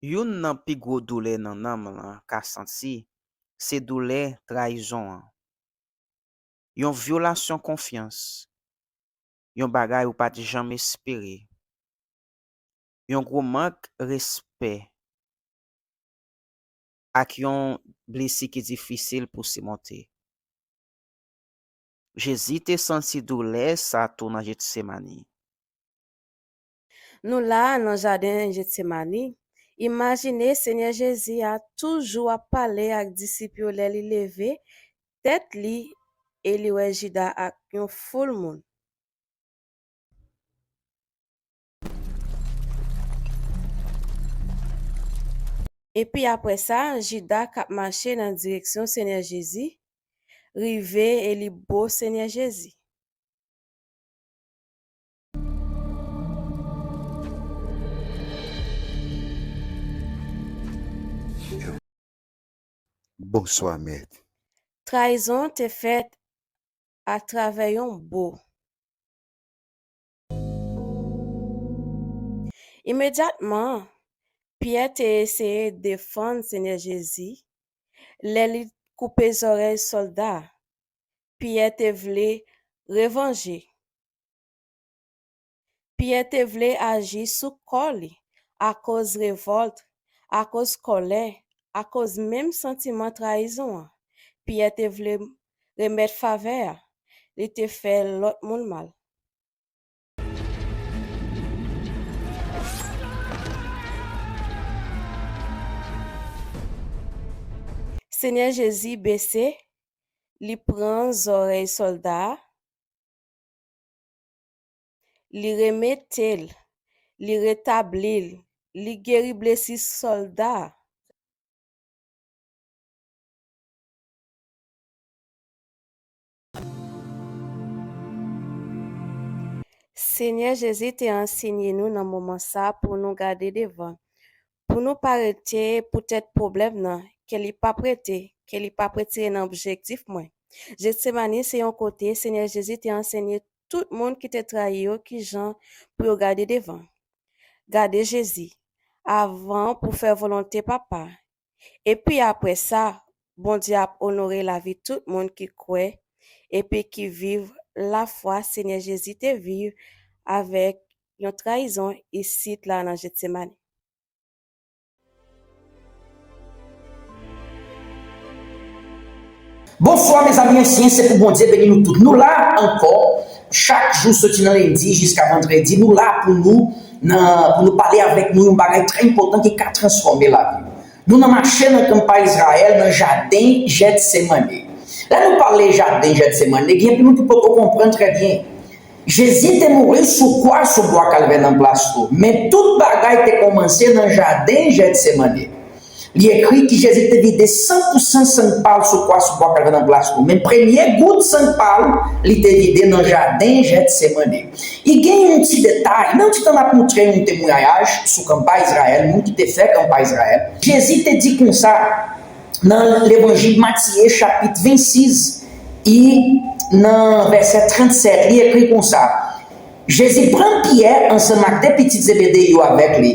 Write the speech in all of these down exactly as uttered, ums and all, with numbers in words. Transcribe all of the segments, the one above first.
Youn nan pi gwo doulè nan nanm lan ka santi se doulè trayizon an. Yon vyolasyon konfyans, yon bagay ou pa t janm espere, yon gwo mank respè, ak yon blesi ki difisil pou simonte. Jezi te santi doulè sa tou nan Jetsemani. Nou la a nan jaden Jetsemani. Imajine Senyè Jezi a toujou ap pale ak disip yo lè li leve tèt li e li wè Jida ak yon foul moun. Epi apre sa, Jida k ap mache nan direksyon Senyè Jezi, rive e li bo Senyè Jezi. Bonswa, Mèt. Trayizon te fèt atravè yon bo. Imedyatman, Pyè te eseye defann Senyè Jezi lè li koupe zòrèy sòlda a. Pyè te vle revanje. Pyè te vle aji sou kò li akoz revòlt, akoz kòlè, akoz menm santiman trayizon an. Pyè te vle remèt favè a, li te fè lòt moun mal. Senyè Jezi bese, li pran zòrèy sòlda a, li remete l, li retabli l, li geri blesi sòlda a. Senyè Jezi te ansenye nou nan moman sa a pou nou gade devan, pou nou pa rete poutèt pwoblèm nan, ke li p ap rete, ke li p ap retire nan objektif mwen. Jetsemani se yon kote Senyè Jezi te ansenye tout moun ki te trayi yo kijan pou yo gade devan. Gade Jezi avan pou fè volonte Papa. Epi apre sa, Bondye ap onore lavi tout moun ki kwè epi ki viv lafwa Senyè Jezi te viv avèk yon trayizon isit la nan Jetsemani. Bonswa, mezanmi ansyen, se pou Bondye beni nou tout. Nou la ankò, chak jou soti nan lendi jiska vandredi, nou la pou nou, nan, pou nou pale avèk nou yon bagay trè enpòtan ki ka transfòme lavi nou. Nou nan mache nan kanpay Izrayèl, nan jaden Jètsemane. Lè nou pale jaden Jètsemane, gen anpil moun ki poko konprann trè byen. Jezi te mouri sou kwa sou bwa Kalvè nan plas nou, men tout bagay te kòmanse nan jaden Jètsemane. Li ekri ki Jezi te vide san pou san sann pa l sou kwa sou bwa Kalvè nan plas nou, men premye gout sann pa l, li te vide nan jaden Jètsemane. E gen yon ti detay, nan ti tan n ap montre yon temwayaj sou kanpay Izrayèl, moun ki te fè kanpay Izrayèl. Jezi te di konsa nan Levanjil Matye chapit vennsis, e nan vèsè trannsèt, li ekri konsa, Jezi pran Pyè ansanm ak de pitit Zebede yo avèk li.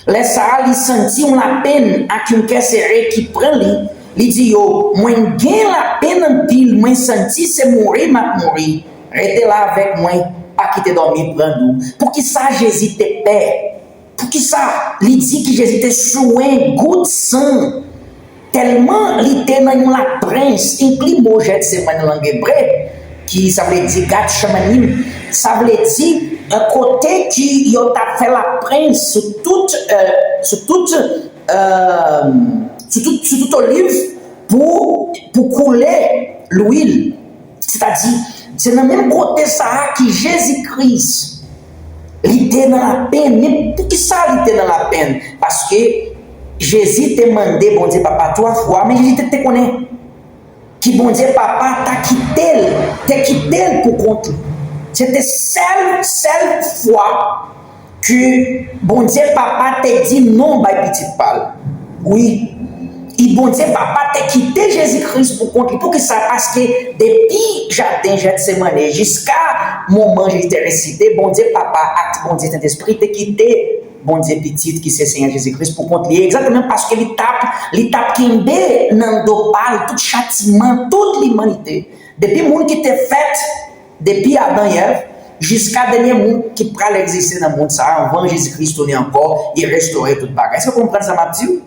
Lè sa a, li santi yon lapenn ak yon kè sere ki pran li. Li di yo, mwen gen lapenn anpil, mwen santi se mouri m ap mouri. Rete la avèk mwen, pa kite dòmi pran nou. Poukisa Jezi te pè? Poukisa li di ki Jezi te swen gout san? Tèlman li te nan yon laprens, enkli mo Jètsemane nan lang ebre, ki sa vle di Gatchamanim, sa vle di, euh, kote ki yo t ap fè laprens sou tout, euh, sou tout, euh, sou tout, sou tout oliv pou, pou koule lwil. Sètadi, se nan menm kote sa a ki Jezi Kris, li te nan lapenn. Men poukisa li te nan lapenn? Paske Jezi te mande Bondye Papa twa fwa, men Jezi te, te konnen ki Bondye Papa ta kite l, te kite l pou kont li. Se te sèl, sèl fwa ke Bondye Papa te di non bay pitit pa l. Wi. E Bondye Papa te kite Jezi Kris pou kont li. Poukisa? Paske depi jaden Jètsemane jiska moman Jezi te resisite, Bondye Papa ak Bondye Sentespri te kite Bondye Pitit ki se Senyè Jezi Kris pou kont li, egzakteman paske li t ap, li t ap kenbe nan do pa l tout chatiman tout limanite. Depi moun ki te fèt depi Adan e Èv, jiska dènye moun ki pral egziste nan mond sa a, anvan Jezi Kris tounen ankò e restore tout bagay. Èske w konprann sa m ap di w?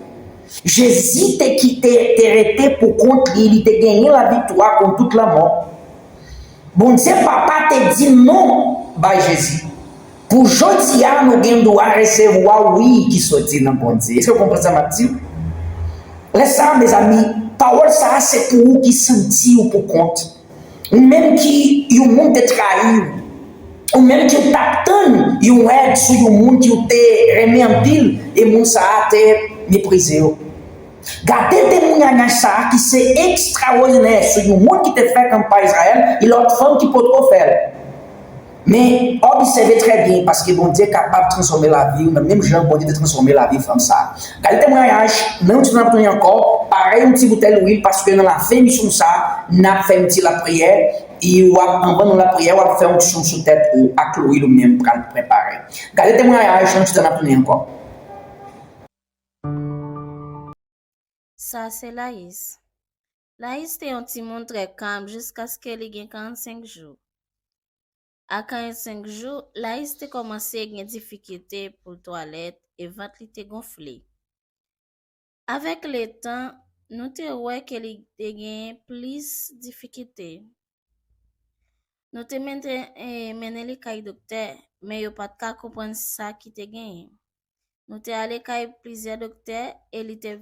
Jezi te kite, te rete pou kont li, li te genyen laviktwa kont tout lanmò. Bondye Papa te di non bay Jezi. Pou jodi a, nou gen dwa resevwa wi ki soti nan Bondye. Èske w konprann sa m ap di w? Lè sa a, mezanmi, pawòl sa a se pou ou ki santi w pou kont. Ou menm ki yon moun te trayi w. Ou menm ki w t ap tann yon èd sou yon moun ki w te renmen anpil e moun sa a te meprize w. Gade temwayaj sa a ki se ekstraòdinè sou yon moun ki te fè kanpay Izrayèl e lòt fanm ki potko fè l. Men, obsève trè byen, paske Bondye kapab transfòme lavi w nan menm jan Bondye te transfòme lavi fanm sa a. Gade temwayaj, nan yon ti tan n ap tounen ankò, pare yon ti boutèy lwil, paske nan lafen emisyon sa a, n ap fè yon ti lapriyè, e w ap, anvan nou lapriyè, w ap fè onksyon sou tèt ou ak lwil ou menm pral prepare. Gade temwayaj, nan yon ti tan n ap tounen ankò. Sa se Layis. Layis te yon timoun trè kalm jiskaske li gen karannsenk jou. A karannsenk jou, Layis te kòmanse gen difikilte pou l twalèt e vant li te gonfle. Avèk letan, nou te wè ke li te genyen plis difikilte. Nou te mennen li kay doktè, men yo pa t ka konprann sa ki te genyen. Nou te ale kay plizyè doktè e li te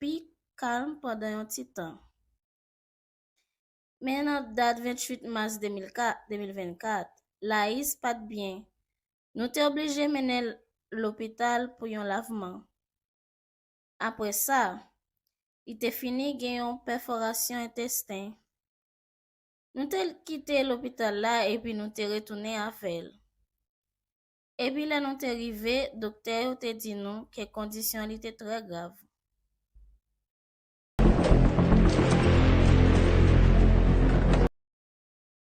pi kalm pandan yon ti tan. Men nan dat venntuit mas de mil vennkat, Layis pa t byen. Nou te oblije mennen l lopital pou yon lavman. Apre sa, li te fini gen yon pèforasyon entesten. Nou te kite lopital la epi nou te retounen avè l. Epi lè nou te rive, doktè yo te di nou ke kondisyon li te trè grav.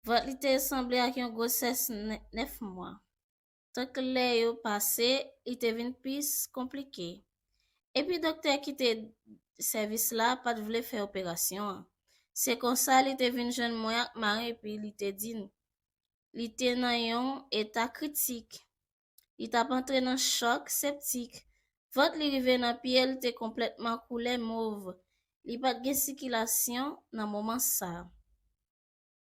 Vant li te sanble ak yon gwosès nèf mwa. Tank lè yo pase, li te vin plis konplike. Epi doktè ki te sèvis la pa t vle fè operasyon an. Se konsa li te vin jwenn mwen ak mari epi li te di n li te nan yon eta kritik. Li t ap antre nan chòk septik. Vant li rive nan pye l te konplètman koulè mov. Li pa t gen sikilasyon nan moman sa a.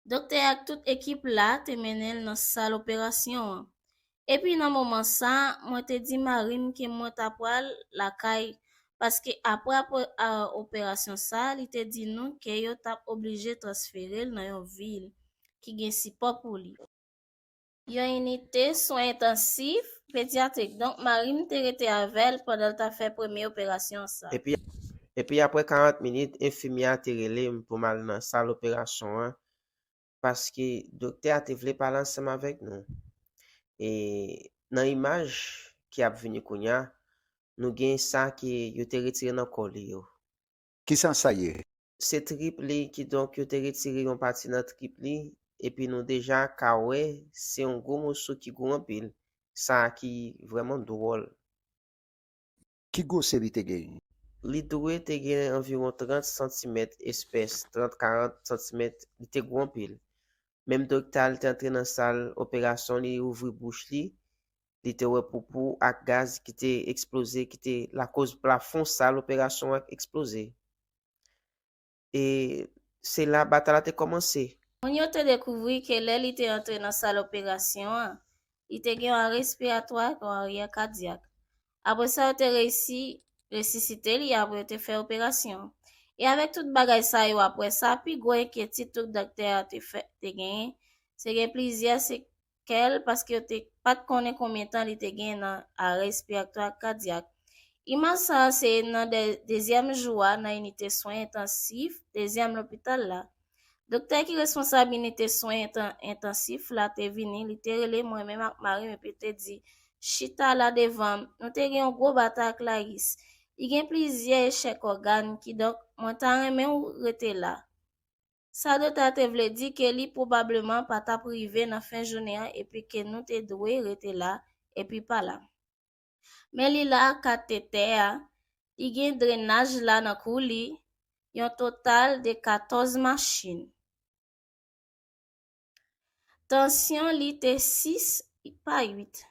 Doktè ak tout ekip la te mennen l nan sal operasyon an. Epi nan moman sa a, mwen te di mari m ke mwen ta pral lakay paske apre operasyon sa a, li te di nou ke yo t ap oblije transfere l nan yon vil ki gen sipò pou li. Yon inite swen entansif pedyatrik. Donk, mari m te rete avè l pandan l t ap fè premye operasyon sa. Epi, epi apre karant minit, enfimyè a te rele m pou m al nan sal operasyon an, paske doktè a te vle pale ansanm avèk nou. E nan imaj ki ap vini kounye a, nou gen sa ke yo te retire nan kò li yo. Kisa sa ye? Se trip li, kidonk yo te retire yon pati nan trip li, epi nou deja ka wè se yon gwo moso ki gwo anpil, sa ki vrèman dwòl. Ki gwosè li te gen? Li dwe te gen anviwon trant santimèt espès, trant, karant santimèt, li te gwo anpil. Menm doktè a, li te antre nan sal operasyon, li ouvri bouch li, li te wè poupou ak gaz ki te eksploze, ki te lakoz plafon sal operasyon an eksploze. E se la batay la te kòmanse. Moun yo te dekouvri ke lè li te antre nan sal operasyon an, li te gen yon arè respiratwa ak yon aryè kadyak. Apre sa, yo te reyisi resisite li apre yo te fè operasyon an. E avèk tout bagay sa yo, apre sa, pi gwo enkyetid tout doktè a te fè, te genyen, se gen plizyè se kè l paske yo te pa t konnen konbyen tan li te gen nan arè respiratwa kadyak. Imaj sa a se nan dezyèm jou a nan inite swen entansif dezyèm lopital la. Doktè ki responsab inite swen entansif la te vini, li te rele mwen menm ak mari m epi l te di, chita la devan m. Nou te gen yon gwo batay ak Layis. Li gen plizyè echèk ògàn, kidonk mwen ta renmen w rete la. Sa doktè a te vle di ke li pwobableman pa t ap rive nan fen jounen an epi ke nou te dwe rete la epi pa la. Men li la katetè a, li gen drenaj la nan kou li, yon total de katòz machin. Tansyon li te sis pa uit.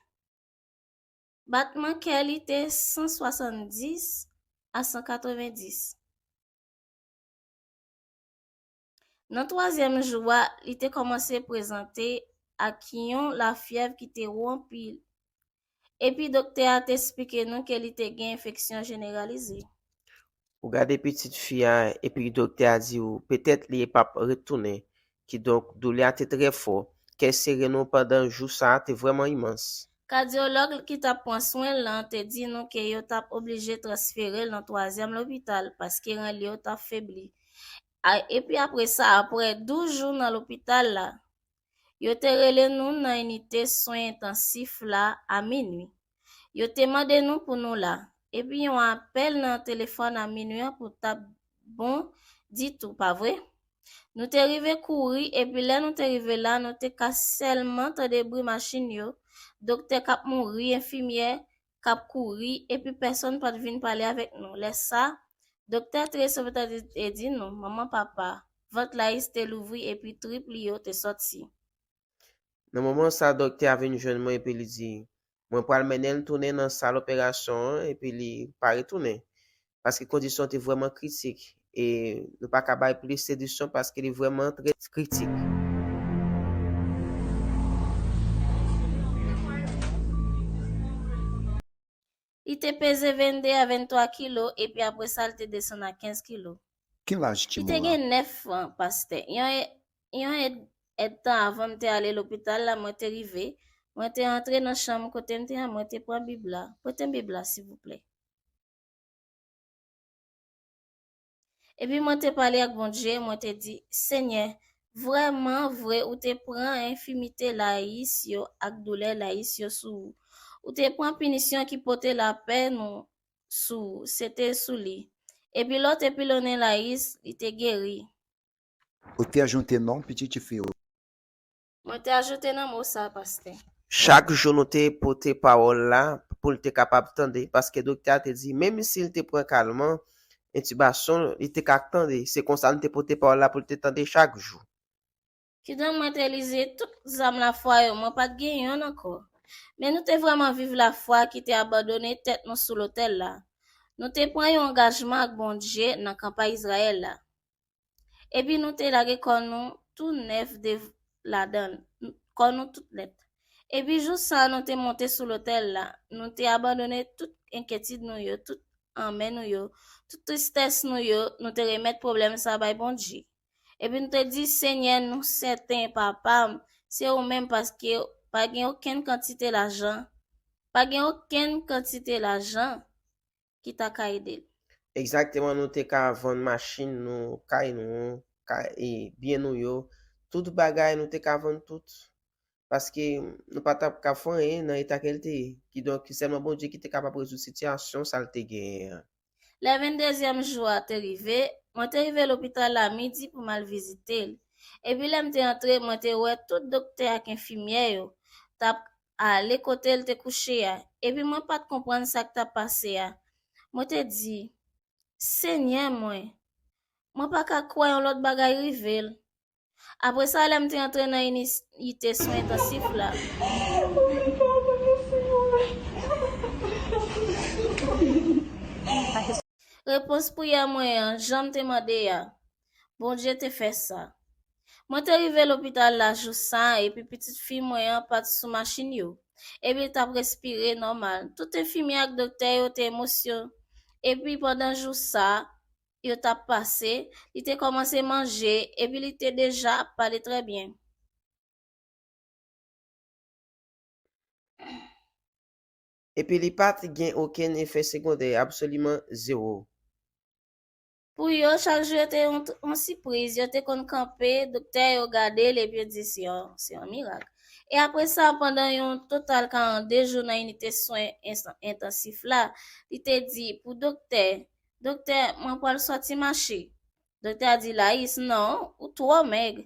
Batman kè li te san swasanndis a san katrevenndis. Nan twazyèm jou a, li te kòmanse prezante ak yon lafyèv ki te wo anpil. Epi doktè a te esplike nou ke li te gen enfeksyon jeneralize. Ou gade pitit fi a, epi doktè a di w, petèt li p ap retounen. Kidonk, doulè a te trè fò. Kè sere nou pandan jou sa a te vrèman imans. Kadyològ ki t ap pran swen l lan te di nou ke yo t ap oblije transfere l nan twazyèm lopital paske ren li yo t ap febli. A, epi apre sa, apre douz jou nan lopital la, yo te rele nou nan inite swen entansif la a minui. Yo te mande nou pou nou la. Epi yon apèl nan telefòn a minui an pou t ap bon ditou, pa vre? Nou te rive kouri, epi lè nou te rive la, nou te ka sèlman tande bri machin yo, doktè k ap mouri, enfimyè k ap kouri, epi pèsonn pa t vin pale avèk nou. Lè sa, doktè Tresovetan te, te di nou, manman papa, vant Layis te louvri epi trip li yo te sòti. Nan moman sa, doktè a vin jwenn mwen epi li di, mwen pral mennen l tounen nan sal operasyon an epi li pa retounen. Paske kondisyon te vrèman kritik e nou pa ka bay plis edisyon paske li vrèman trè kritik. Li te peze venndde a venntwa kilo epi apre sa, li te desann a kenz kilo. Ki laj timoun an? Li te gen nèf an, pastè. Yon è-, yon èd, èdtan avan m te ale lopital la, mwen te rive. Mwen te antre nan chanm kote m te an, mwen te pran Bib la. Prete m Bib la, silvouplè. Epi mwen te pale ak Bondye, mwen te di, Senyè, vrèman vre, ou te pran enfimite Layis yo ak doulè Layis yo sou ou. Ou te pran pinisyon ki pote lapè nou sou ou, se te sou li. Epi lè w te pilonnen Layis, li te geri. Ou te ajoute non pitit fi ou. Mwen te ajoute nan mo sa, pastè. Chak jou nou te pote pawòl la pou l te kapab tande, paske doktè a te di, menm si l te pran kalman, entibasyon, li te ka tande. Se konsa nou te pote pawòl la pou l te tande chak jou. Kidonk mwen te lize tout zam lafwa yo, mwen pa t gen yonn ankò. Men nou te vrèman viv lafwa ki te abandone tèt nou sou lotèl la. Nou te pran yon angajman ak Bondye nan kanpay Izrayèl la. Epi nou te lage kò nou tou nèf de, ladan l, kò nou tout nèt. Epi jou sa a nou te monte sou lotèl la, nou te abandone tout enkyetid nou yo, tout anmè nou yo, tout tristès nou yo, nou te remèt pwoblèm sa a bay Bondye. Epi nou te di, Senyè, nou sèten, Papa m, se ou menm, paske pa gen okenn kantite lajan, pa gen okenn kantite lajan ki ta ka ede l. Egzakteman, nou te ka vann machin nou, kay nou, kay, e, byen nou yo, tout bagay nou te ka vann tout. Paske nou pa t ap ka fè anyen nan eta ke l te ye. Kidonk, se sèlman Bondye ki te kapab rezoud sitiyasyon sa l te genyen an. Lè venndezyèm jou a te rive, mwen te rive lopital la midi pou m al vizite l. Epi lè m te antre, mwen te wè tout doktè ak enfimyè yo t ap ale kote l te kouche a. Epi mwen pa t konprann sa k t ap pase a. Mwen te di, Senyè mwen, mwen pa ka kwè yon lòt bagay rive l. Apre sa, lè m te antre nan inite swen entansif la, repons priyè mwen an, jan m te mande a, Bondye te fè sa. Mwen te rive lopital la jou sa a, epi pitit fi mwen an pa t sou machin yo, epi l t ap respire nòmal. Tout enfimyè ak doktè yo te emosyon-, epi pandan jou sa a, yo t ap pase, li te kòmanse manje, epi li te deja ap pale trè byen. Epi li pa t gen okenn efè segondè, absoliman zewo. Pou yo, chak jou yo te yon, yon sipriz, yo te konn kanpe, doktè yo gade l, epi yo di, se yon, se yon mirak. E apre sa, pandan yon total karannde jou nan inite swen ens-, entansif la, li te di pou doktè, Doktè, mwen pral sòti mache. Doktè a di, Layis, non, ou twò mèg.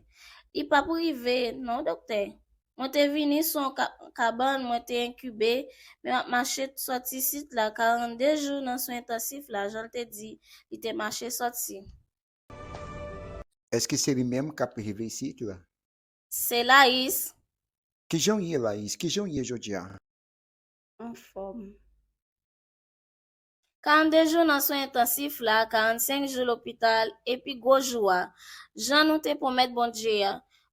Li p ap rive, non, doktè. Mwen te vini sou yon ka- kabann, mwen te enkibe, men m ap mache sòti isit la, karannde jou nan swen entansif la, jan l te di, li te mache sòti. Èske se li menm k ap rive isit la? Se Laïs. Kijan w ye, Laïs? Kijan w ye jodi a? Anfòm. Karannde jou nan swen entansif la, karannsenk jou lopital, epi gwo jou a, jan nou te pwomèt Bondye a,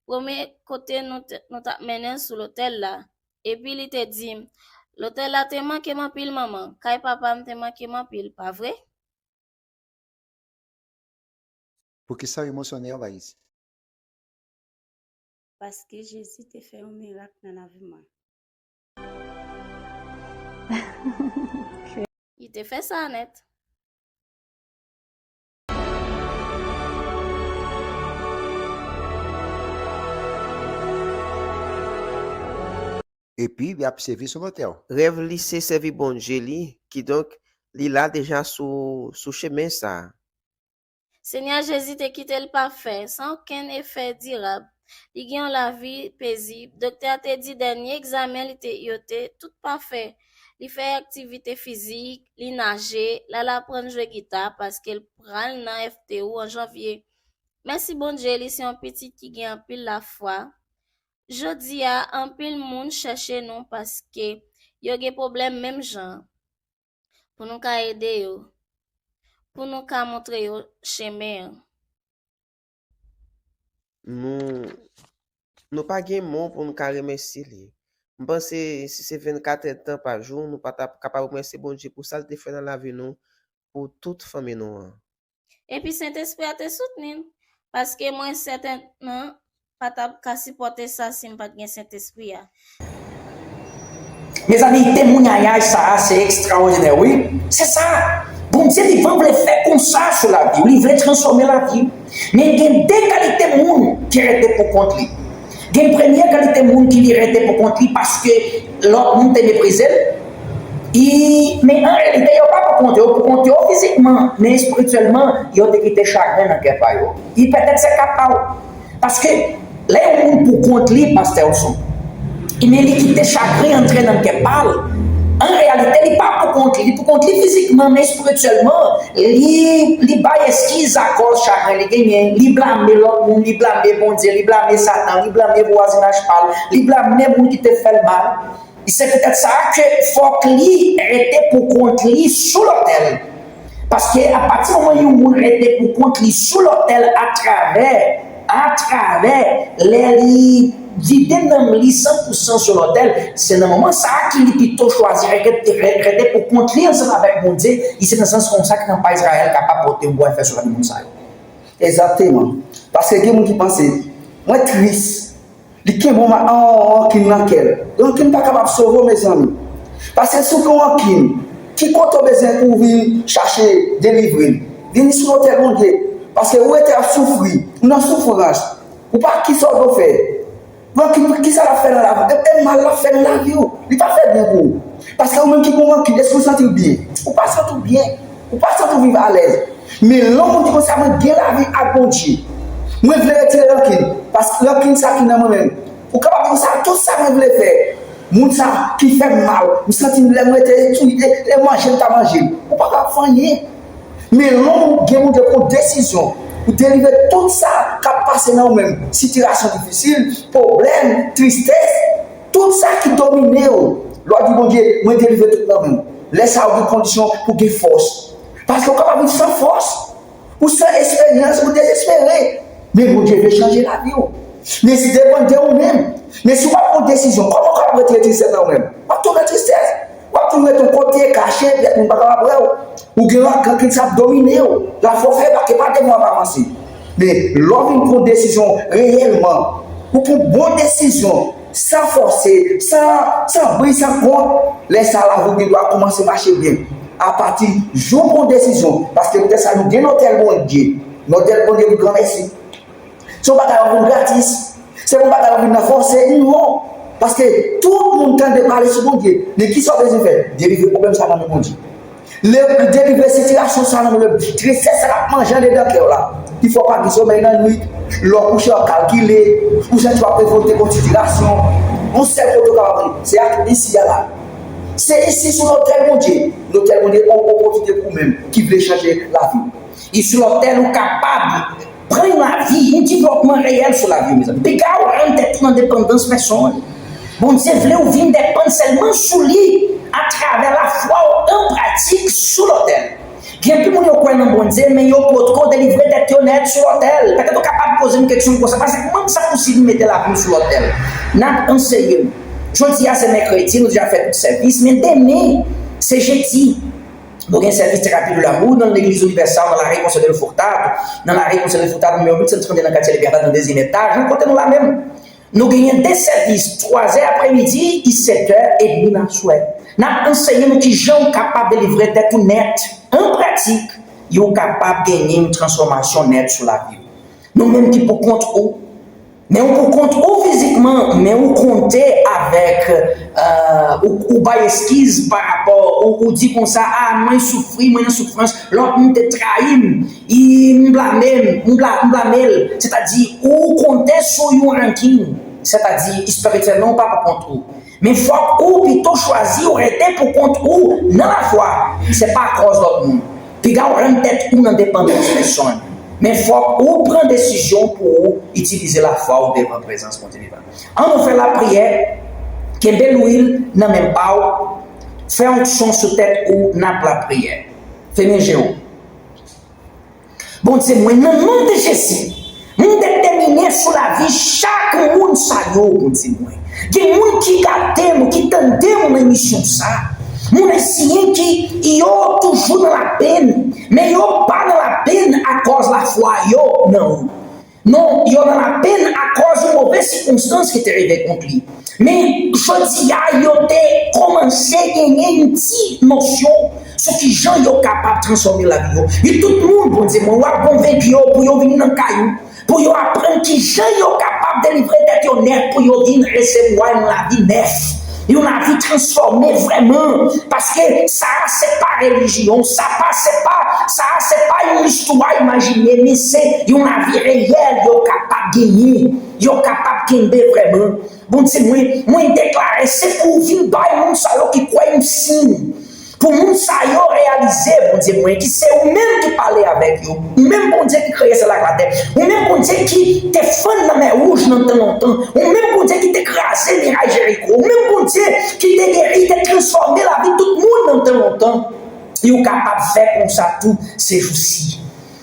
premye kote nou t- nou t ap mennen l sou lotèl la. Epi li te di m, lotèl la te manke m anpil, manman, kay papa m te manke m anpil, pa vre? Poukisa w emosyonèl, Laïs? Paske Jezi te fè yon mirak nan lavi mwen. Li te fè sa nèt. Epi li ap sèvi sou lotèl. Rèv li se sèvi Bondye li, kidonk li la deja sou, sou chemen sa a. Senyè Jezi te kite l pafè, san okenn efè dirab. Li gen yon lavi pezib. Doktè a te di dènye egzamen li te yo te tout pafè. Li fè aktivite fizik, li naje, l al aprann jwe gita paske l pral nan F T U an janvye. Mèsi Bondye, li se yon pitit ki gen anpil lafwa. Jodi a, anpil moun chèche nou paske yo gen pwoblèm menm jan an. Pou nou ka ede yo, pou nou ka montre yo chemen an. Nou, nou pa gen mo pou nou ka remèsye li. M panse si se vennkat èdtan pa jou, nou pa t ap kapab remèsye Bondye pou sa l te fè nan lavi nou, pou tout fanmi nou an. Epi Sentespri a te soutni m, paske mwen sètènman pa t ap ka sipòte sa si m pa t gen Sentespri a. Mezanmi, temwayaj sa a se ekstraòdinè, wi. Se sa. Bondye li vle fè konsa sou lavi w, li vle transfòme lavi w. Men gen de kalite moun ki rete pou kont li. Gen premye kalite moun ki li rete pou kont li paske lòt moun te meprize l. Men an reyalite, yo pa pou kont yo, pou kont yo fizikman, men espirityèlman, yo te kite chagren nan kè pa yo. E petèt se ka pa w. Paske lè yon moun pou kont li, pastè Wilson, ebyen li kite chagren antre nan kè pa l, an reyalite, li pa pou kont li, li pou kont li fizikman, men espirityèlman, li, li bay eskiz akòz chagren li genyen, li blame lòt moun, li blame Bondye, li blame Satan, li blame vwazinaj pa l, li blame moun ki te fè l mal. Se petèt sa ke fòk li rete pou kont li sou lotèl. Paske apati moman yon moun rete pou kont li sou lotèl atravè, atravè lè li vide nanm li san pou san sou lotèl, se nan moman sa a ki li pito chwazi rete, rete pou kont li ansanm avèk Bondye, e se nan sans konsa ke kanpay Izrayèl kapab pote yon bon efè sou lavi moun sa yo. Egzakteman. Paske gen moun ki panse, mwen tris, li kenbe yon ma- yon rankin nan kè l. Rankin pa kapab sove w, mezanmi. Paske si w gen yon rankin, ki kote w bezwen pou w vin chache delivre l? Vini sou lotèl Bondye. Paske ou rete ap soufri, ou nan soufrans, ou pa kisa w dwe fè. Rankin, kisa l ap fè nan lavi w? E, e mal l ap fè nan lavi w. Li pa fè byen pou ou. Paske ou menm ki gen rankin, èske ou santi w byen? Ou pa santi w byen. Ou pa santi w viv alèz. Men lè yon moun di konsa, mwen gen lavi ak Bondye. Mwen vle retire rankin. Paske rankin sa ki nan mwen menm. Ou kapab di konsa, tout sa mwen vle fè. Moun sa ki fè m mal, m santi m lè m rete tou, e, e manje m ta manje l. Ou pa kapab fè anyen. Men lè w gen pou w pran desizyon pou delivre tout sa k ap pase nan ou menm, sitiyasyon difisil, pwoblèm, tristès, tout sa ki domine w, lè w di Bondye, mwen delivre tout nan men w. Lè sa a ou gen kondisyon pou gen fòs. Paske ou kapab viv san fòs, ou san esperyans, ou dezespere. Men Bondye vle chanje lavi w. Men si depann de ou menm, men si w pa pran desizyon, kòman w kapab retire tristès nan ou menm? W ap tounen tristès. W ap tounen yon kote kache, pèt moun pa kapab wè w. Ou gen yon rankin sa ap domine w. Lafwa w fè pa, ke pa devan w ap avanse. Men lè w vin pran desizyon reyèlman, ou pran bon desizyon, san fòse, san, san bri, san kont, lè sa a lavi w gen dwa kòmanse mache byen. Apati jou w pran desizyon, paske poutèt sa nou gen lotèl Bondye. Lotèl Bondye pou granmèsi. Se yon bagay w ap vin gratis. Se yon bagay w ap vin nan fòse, non. Paske tout moun tande pale sou Bondye. Men kisa w bezwen fè? Delivre pwoblèm sa nan men Bondye. Lè w delivre sitiyasyon sa nan men Bondye, tristès sa k ap manje andedan kè w la. Ki fè w pa gen somèy nan nwit. Lè w kouche w ap kalkile. Ou santi w ap revolte kont sitiyasyon. Yon sèl kote w kapab ale, se ak isi a la. Se isi sou lotèl Bondye. Lotèl Bondye, yon opòtinite pou ou menm ki vle chanje lavi w. E sou lotèl ou kapab pran yon lavi, yon devlòpman reyèl sou lavi w, mezanmi. Piga w rann tèt ou nan depandans pèsonn. Bondye vle w vin depann sèlman sou li atravè lafwa w an pratik sou lotèl. Gen anpil moun yo kwè nan Bondye, men yo potko delivre tèt yo nèt sou lotèl. Petèt ou kapab poze m keksyon konsa, paske kòman sa posib m mete lavi m sou lotèl? N ap anseye m. Jodi a se mèkredi, nou deja fè tout sèvis, men demen se jedi. Nou gen sèvis terapi de lamour nan legliz Universal, nan lari Konsèy de Lefotad. Nan lari Konsèy de Lefotad, nimewo uit san trannde, nan katye Leviathan, nan dezyèm etaj, nan kote nou la menm. Nou genyen de sèvis, twazè apremidi e sètè edmi nan aswè. N ap anseye nou kijan ou kapab delivre tèt ou nèt. An pratik, e ou kapab genyen yon transfòmasyon nèt sou lavi w. Nou menm ki pou kont ou, men ou pou kont ou fizikman, men ou konte avèk, euh, ou, ou bay eskiz pa rapò, ou, ou di konsa, a, mwen soufri, mwen nan soufrans, lòt moun te trayi m, e m blame m, m bla-, m blame l. Sètadi, ou konte sou yon rankin, sètadi, espirityèlman, ou pa pou kont ou. Men fòk ou pito chwazi ou rete pou kont ou nan lafwa. Se pa akòz lòt moun. Piga w rann tèt ou nan depandans pèsonn. Men fòk ou pran desizyon pou ou itilize lafwa w devan prezans Bondye vivan. An nou fè lapriyè, kenbe lwil nan men pa w, fè onksyon sou tèt ou, n ap lapriyè. Fèmen je w. Bondye mwen, nan non de Jezi, m detèmine sou lavi chak moun sa yo, Bondye mwen. Gen moun ki gade m, ki tande m nan emisyon sa. Moun ayisyen ki yo toujou nan lapenn, men yo pa nan lapenn akòz lafwa yo nan ou. Non, yo nan lapenn akòz yon move sikonstans ki te rive kont li. Men, jodi a, yo te kòmanse genyen yon ti nosyon sou kijan yo kapab transfòme lavi yo. E tout moun, Bondye mwen, w ap konvenk yo pou yo vin nan kay ou, pou yo aprann kijan yo kapab delivre tèt yo nèt, pou yo vin resevwa yon lavi nèf, yon lavi transfòme vrèman. Paske sa a se pa relijyon, sa pa, se pa, sa a se pa yon istwa imajine, men se yon lavi reyèl yo kapab genyen, yo kapab kenbe vrèman. Bondye mwen, mwen deklare, se pou w vin bay moun sa yo ki kwè yon siy. Pou moun sa yo reyalize, Bondye mwen, ki se ou menm ki pale avèk yo. Ou menm Bondye ki kreye syèl ak latè. Ou menm Bondye ki te fann lanmè wouj nan tan lontan. Ou menm Bondye ki te kraze miray Jeriko. Ou menm Bondye ki te geri, te transfòme lavi tout moun nan tan lontan. E ou kapab fè konsa tou sejousi.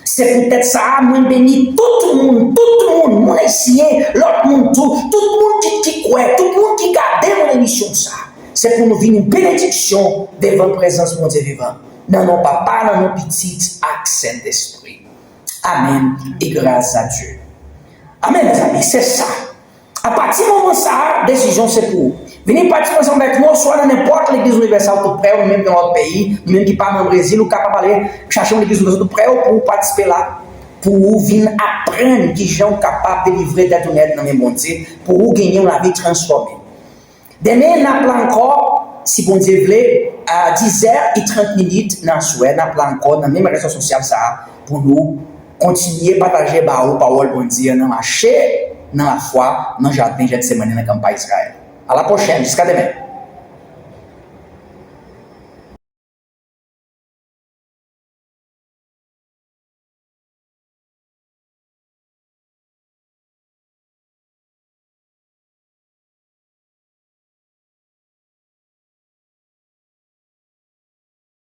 Se poutèt sa a, mwen beni tout moun, tout moun, moun ayisyen, lòt moun tou, tout moun ki, ki kwè, tout moun ki gade mwen emisyon sa. Se pou nou vin yon benediksyon devan prezans Bondye vivan. Nan non Papa, nan non Pitit ak Sentespri. Amèn. E gras a Dye. Amèn, mezanmi, se sa. Apati moman sa a, desizyon se pou ou. Vini patisipe ansanm avèk nou, swa nan nenpòt legliz Universal tou prè ou, nou menm ki nan lòt peyi, nou menm ki pa nan Brezil, ou kapab ale chache yon legliz Universal tou prè ou pou ou patisipe la, pou ou vin aprann kijan ou kapab delivre tèt ou nèt nan men Bondye, pou ou genyen yon lavi transfòme. Demen, n ap la ankò, si Bondye vle, a dizè e trant minit nan aswè, n ap la ankò nan menm rezo sosyal sa a pou nou kontinye pataje ba ou pawòl Bondye an nan mache nan lafwa nan jaden Jètsemane nan kanpay Izrayèl. A la pwochèn, jiska demen.